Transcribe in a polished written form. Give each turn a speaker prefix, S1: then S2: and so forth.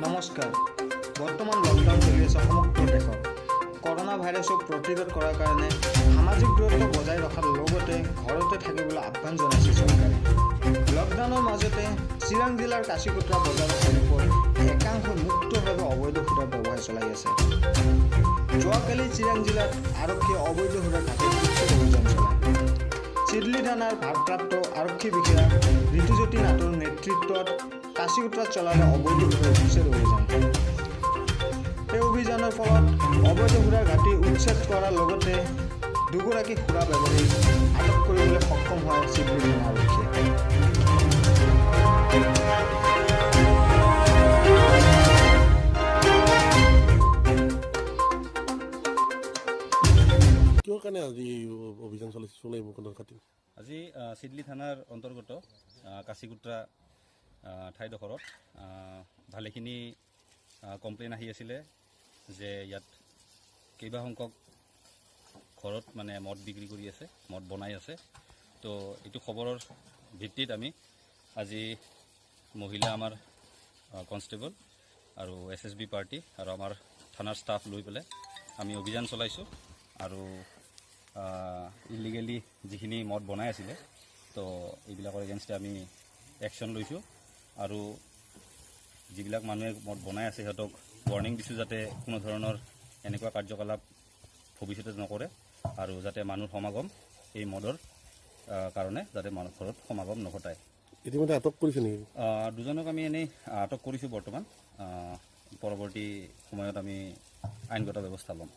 S1: নমস্কাৰ। বৰ্তমান লকডাউন চলি আছে সমগ্ৰ দেশত। কৰোণা ভাইৰাছক প্ৰতিৰোধ কৰাৰ কাৰণে সামাজিক দূৰত্ব বজাই ৰখাৰ লগতে ঘৰতে থাকিবলৈ আহ্বান জনাইছে চৰকাৰে। লকডাউনৰ মাজতে চিৰাং জিলাৰ কাচিকোত্ৰা বজাৰৰ সমীপত একাংশ মুক্তভাৱে অবৈধ সুৰাৰ ব্যৱসায় চলাই আছে। যোৱাকালি চিৰাং জিলাত আৰক্ষীয়ে অবৈধ সুৰাৰ ঘাটিত উচ্ছেদ অভিযান চলায়। চিদলী থানাৰ ভাৰপ্ৰাপ্ত আৰক্ষী বিষয়া ঋতুজ্যোতি নাথৰ নেতৃত্বত কাচিকোত্ৰাত চলালে অবৈধ সুৰাৰ উচ্ছেদ অভিযান। এই অভিযানৰ ফলত অবৈধ সুৰাৰ ঘাটি উচ্ছেদ কৰাৰ লগতে দুগৰাকী সুৰা ব্যৱসায়ীক আটক কৰিবলৈ সক্ষম হয় চিদলী থানা আৰক্ষীয়ে।
S2: কিহৰ কাৰণে আজি অভিযান চলাইছে চোলাই মুখৰ খাতি?
S3: আজি চিদলী থানাৰ অন্তৰ্গত কাচিকুট্ৰা ঠাইডোখৰত ভালেখিনি কমপ্লেইন আহি আছিলে যে ইয়াত কেইবা সংখ্যক ঘৰত মানে মদ বিক্ৰী কৰি আছে, মদ বনাই আছে। তো এইটো খবৰৰ ভিত্তিত আমি আজি মহিলা আমাৰ কনষ্টেবল আৰু এছএছবি পাৰ্টি আৰু আমাৰ থানাৰ ষ্টাফ লৈ পেলাই আমি অভিযান চলাইছোঁ আৰু ইলিগেলি যিখিনি মদ বনাই আছিলে, তো এইবিলাকৰ এগেইনষ্টে আমি একশ্যন লৈছোঁ আৰু যিবিলাক মানুহে মদ বনাই আছে, সিহঁতক ৱাৰ্ণিং দিছোঁ যাতে কোনো ধৰণৰ এনেকুৱা কাৰ্যকলাপ ভৱিষ্যতে নকৰে আৰু যাতে মানুহৰ সমাগম এই মদৰ কাৰণে যাতে মানুহ ঘৰত সমাগম নঘটায়।
S2: ইতিমধ্যে আটক কৰিছে নেকি?
S3: দুজনক আমি এনেই আটক কৰিছোঁ বৰ্তমান। পৰৱৰ্তী সময়ত আমি আইনগত ব্যৱস্থা ল'ম।